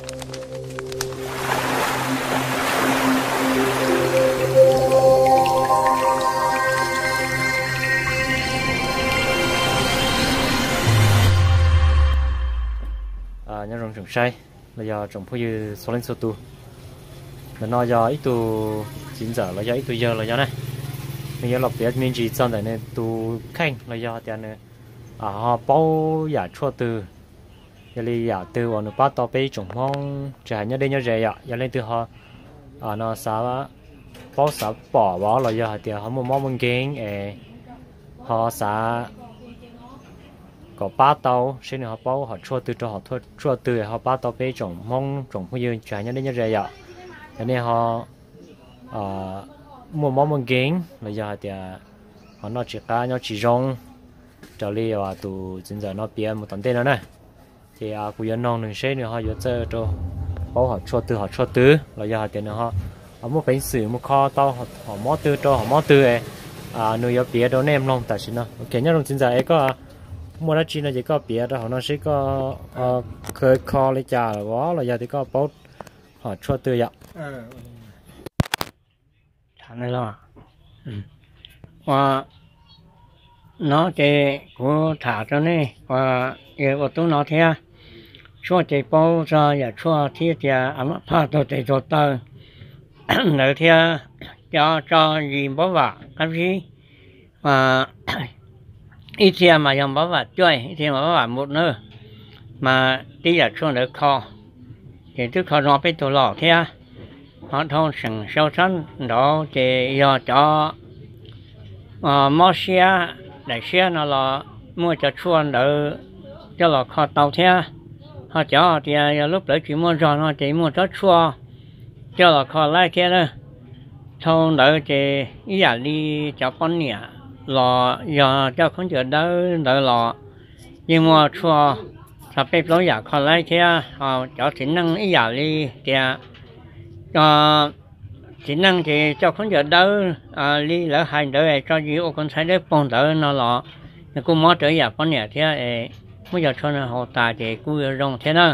Nyob zoo tsoom saib los yog tsoom phooj ywg txhua leej txhua tus. Ntawm no yog ib tug txiv ntxawm los yog ib tug yawg los yog na, nws yuav los piav me ntsis txog ntawm nws tus kheej los yog tias nws ho paub yam tshuaj twg, yog li yam twg uas nws pab tau peb tsoom Hmoob tsis hais nyob deb nyob ze yom, yog leej twg ho no xav paub xav pom vov los yog hais tias ho muaj mob muaj nkeeg es ho xav kom pab tau seb nws ho paub hom tshuaj twg rau hom tshuaj twg ho pab tau peb tsoom Hmoob tsoom phooj ywg tsis hais nyob deb nyob ze yom. Yog nej ho muaj mob muaj nkeeg los yog hais tias ho noj tsis qab nyob tsis zoo raws li tus txiv ntxawm no piav mus tom ntej no na, ces kuv yuav noog nws seb nws ho yuav txawj rau paub hom tshuaj twg hom tshuaj twg los yog hais tias nws ho muaj peev xwm mus kho tau hom mob twg rau hom mob twg, nws yuav piav rau nej mloog tam sim no. Ok, nyob zoo txiv ntxawm es koj muaj dab tsi no ces koj piav rau hauv no seb koj khaws kho li cas vov los yog tias koj paub hom tshuaj twg yom. Ua no ces kuv tham rau nej ua tub no thiab. Tshuaj ces paub txog yam tshuaj thiab tias a mab phaj tuag tes tuag taw ntawd thiab cov tso yis npab vam qab zib, ib txhia mas yog npab vam cuaj, ib txhia mas npab vam npum nawb, mas tib yam tshuaj ntawd kho ces twb kho zoo peb tug los thiab. Ho dhau seem sau sab nraud ces yog cov mob siab daim siab no los muaj cov tshuaj ntawd coj los kho tau thiab. Ho cov tias yog lub plawv tsis muaj zog no ces muaj tsob tshuaj coj los kho laib thiab na. Dhau ntawd ces ib yam li cov poj niam los yog coj khaub ncaws dawb ntawd los yeej muaj tshuaj txog peb plaub yam kho laib thiab. Ho cov txiv neej ib yam li tias txiv neej ces coj khaub ncaws dawb li lawv hais ntawd tso yis ua kua ntxhai dawb paug ntawd no los nws kuj mob raws ib yam poj niam thiab es muab cov tshuaj no haus tas ces kuj yuav zoo thiab na.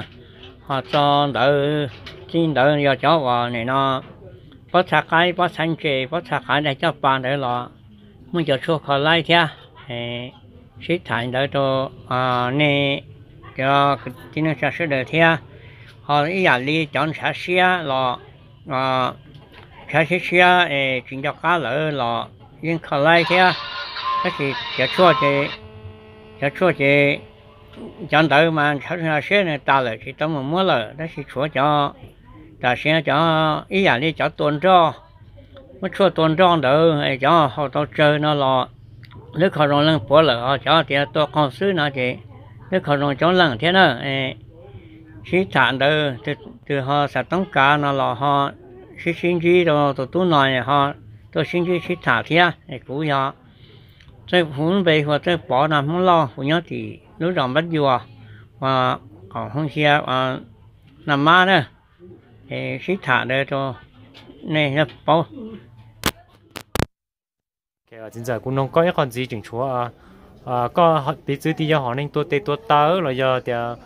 Ho txog ntawd txij ntawd yog cov uas nim no pob txha qaib pob txha ntses pob txha qav daig coj pa ntawd los muaj cov tshuaj kho laib thiab. Sib tham ntawd rau nej cov kwv tij neej tsa sawv daws thiab. Ho ib yam li cov ntshav siab los ntshav siab siab es tsis nco qab lawm los yeej kho laib thiab. Tab sis cov tshuaj ces, cov tshuaj ces cov ntawd mas ntshav siab nws tas lawm tsis tau mus muab lawm, tab sis tshuav cov tam sim no cov ib yam li cov tua nroj, muab tshuaj tua nroj ntawd cov haus tau tsawg no los lub kho zoo leej puav lawm, ho cov tias tua qaug xwb no ces lub kho zoo coob leej thiab na. Sib tham ntawd, tus ho xav toob kav no los ho sib sib ntsib rau tus tub no ho tuaj sib ntsib sib tham thiab. Kuv yog Txawj Pov, npe hu ua Txawj Pov no, Hmoob Lauj, kuv nyob tim lub zos Npab Yuas, ua qaum hoob xia Naj Mab na. Sib tham ntawd rau nej paub. Txiv ntxawm, kuv noog koj ib qho ntxiv tseem tshuav, koj piv txwv tias yog hom neeg tuag tes tuag taw los yog tias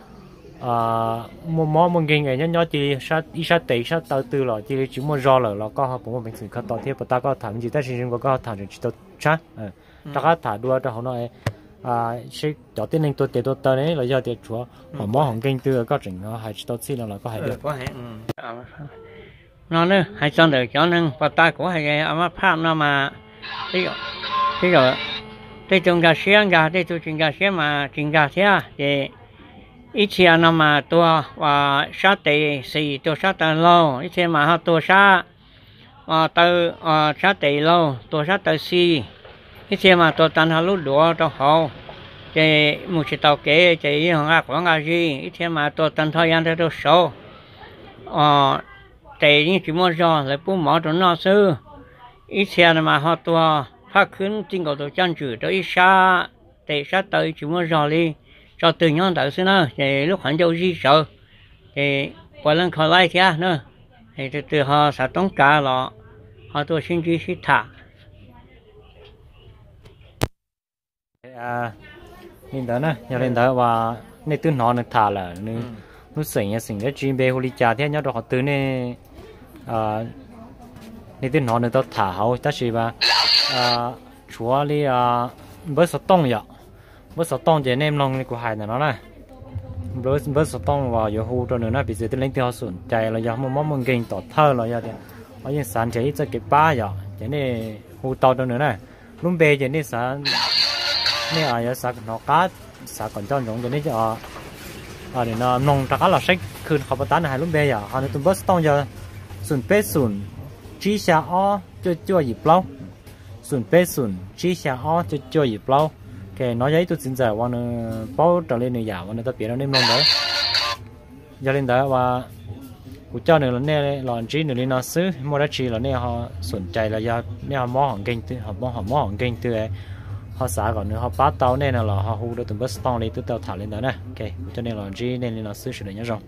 muaj mob muaj nkeeg es nyob nyob cia li ib sab tes ib sab taw twg los cia li tsis muaj zog lawm los koj ho puas muaj peev xwm kho tau thiab? Puas tas koj tham me ntsis tab sis zoo nkaus koj ho tham tseem tsis tau tshab. Rov qab tham dua rau hauv no seb cov tib neeg tuag tes tuag taw ne los yog tias tshuav hom mob hom nkeeg twg koj tseem hais tsis tau txhij no los koj hais dua. No hais txog ntawm cov neeg puas tas kuv hais a mab phaj no mas tej tug nkag siab nkag, tej tug tsis nkag siab mas tsis nkag thiab. Ces ib txhia no mas tuag sab tes xis, tuag sab taw laug, ib txhia mas ho tuag sab taw, sab tes laug tuag sab taw xis, ib txhia mas tuag tag nrho lub duav rau hauv, ces mus tsis tau kev ces yeej nqa quav nqa zis, ib txhia mas tuag tag nrho yav nrog rau saud. Tes yeej tsis muaj zog, lawv pub mov rau noj xwb. Ib txhia no mas ho tuag phaj khwb txij nkaus tus caj ntswm rau ib sab tes sab taw tsis muaj zog li, tso twg nyob ntawd xwb na, ces lub qhov ncauj zij sawv, ces puav leej kho laib thiab na. Es tus twg ho xav toob kav los ho tuaj sib ntsib sib tham. Li ntawd na, yog li ntawd uas nej twb hnov nws tham lawm, nws Lub xeem yog xeem dab tsi, npe hu li cas thiab nyob rau qhov twg ne? Nej twb hnov nws tau tham hauv tab sis mas tshuav li npawb xov tooj yom. Npawb xov tooj ces nej mloog li kuv hais ntawm no na. Npawb xov tooj uas yuav hu rau nws na, piv txwv tej leej twg ho xum cais los yog muaj mob muaj nkeeg tom thawj los yog tias ho yeej xav nrhiav ib txoj kev pab yom, ces nej hu tau rau nws na. Lub npe ces nej xav, nej yuav xav hnov qab, xav kom nco ntsoov ces nej mloog rov qab los saib khw qhov pas tab nws hais lub npe yom. Ho nws tus npawb xov tooj yog xoom peb xoom tsib xya ob cuaj cuaj yim plaub, xoom peb xoom tsib xya ob cuaj cuaj yim plaub. Ces nov yog ib tug txiv ntxawm uas nws paub raws li nws yam uas nws tau piav rau nej mloog ntawd. Yog li ntawd uas kuv coj nws los, nej los ntsib nws li no xwb, muaj dab tsi los nej ho xum cais los yog nej ho mob hom nkeeg twg, ho mob hom nkeeg twg, ho xav kom nws ho pab tau nej no los ho hu rau tus npawb xov tooj li twb tau tham li ntawd na. Kuv coj nej los ntsib nej li no xwb, sawv daws nyob zoo.